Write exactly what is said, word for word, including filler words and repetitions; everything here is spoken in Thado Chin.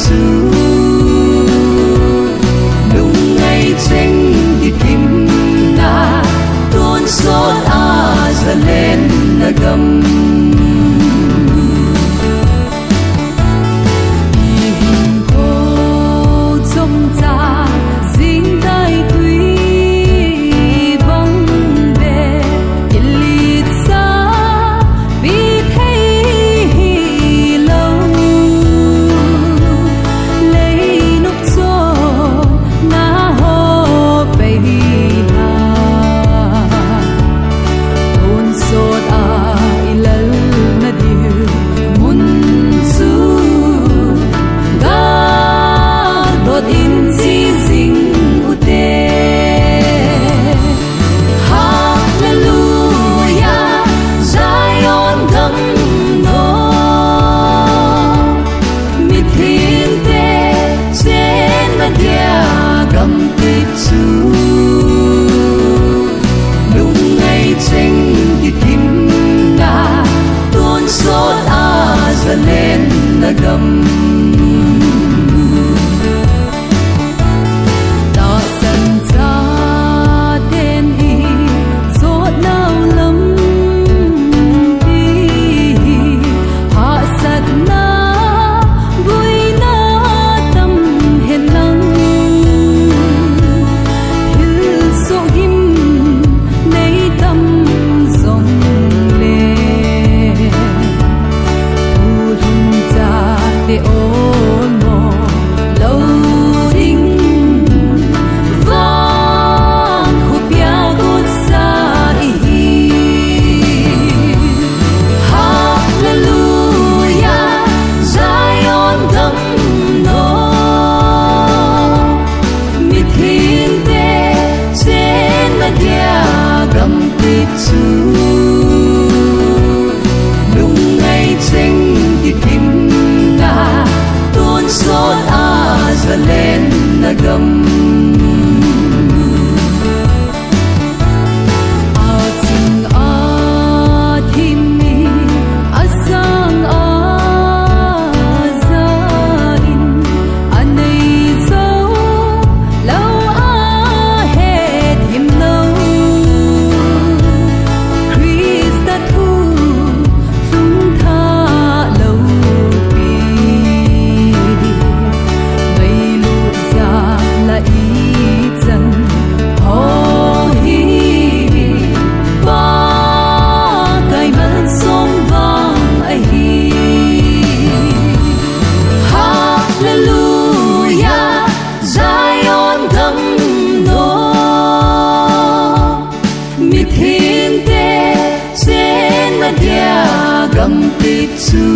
Chu lungngai cheng kikim ta, tonsot a zalen na gam. Ihin ko chomcha jingdai tui bang be, kilitsa pi thei hilou. Leinop chon na ho pei hi na, tonsot a i lal na diu mun chu, gal dot in chi jing u te. Hallelujah, Zion gam no, mithinte chen na dia gam ti chu, lungngai cheng kikim ta, tonsot a zalen na gam. Tahsan chaten i sot nau lam ti hi, hahsatna buina tam hen lang, thil sohgim nei tam jong le, u lhum chate olmo lou ding, van khopia gotsa i hi. Hallelujah, Zion gam no, mithinte chen na dia gam ti chu, lungngai cheng kikim ta, tonsot a zalen na gam. A ching a thim mi, a sang a za in, a nei zo lou a het him lou, Christa thu lhung tha lou pi, mei lut ja la i chan ho hi, Pakai malsom vang ahi. Hallelujah, Zion gam no, mithinte chen na dia gam ti chu,